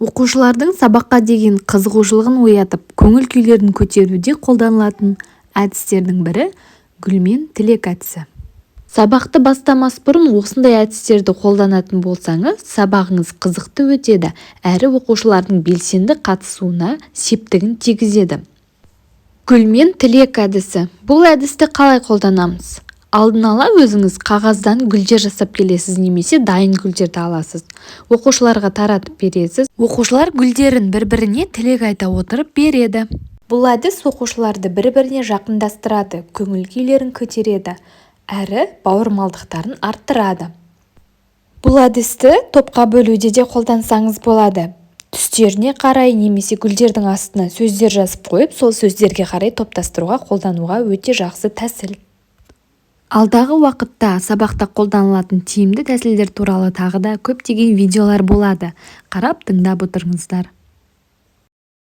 Оқушылардың сабаққа деген қызығушылығын оятып, көңіл күйлерін көтеруде қолданылатын әдістердің бірі гүлмен тілек әдісі. Сабақты бастамас бұрын осындай әдістерді қолданатын болсаңыз, сабағыңыз қызықты өтеді әрі оқушылардың белсенді қатысуына септігін тигізеді. Гүлмен тілек әдісі. Бұл әдісті қалай қолданамыз? Алдын ала өзіңіз қағаздан гүлдер жасап келесіз немесе дайын гүлдерді аласыз. Оқушыларға таратып бересіз. Оқушылар гүлдерін бір-біріне тілек айта отырып береді. Бұл әдіс оқушыларды бір-біріне жақындастырады, көңіл күйлерін көтереді, әрі бауырмалдықтарын арттырады. Бұл әдісті топқа бөлуде де қолдансаңыз болады. Түстеріне қарай немесе гүлдердің астына сөздер жазып қойып, сол сөздерге қарай топтастыруға қолдануға өте жақсы тәсіл. Алдағы уақытта сабақта қолданылатын тиімді тәсілдер туралы тағы да көптеген видеолар болады. Қарап, тыңдап отырыңыздар.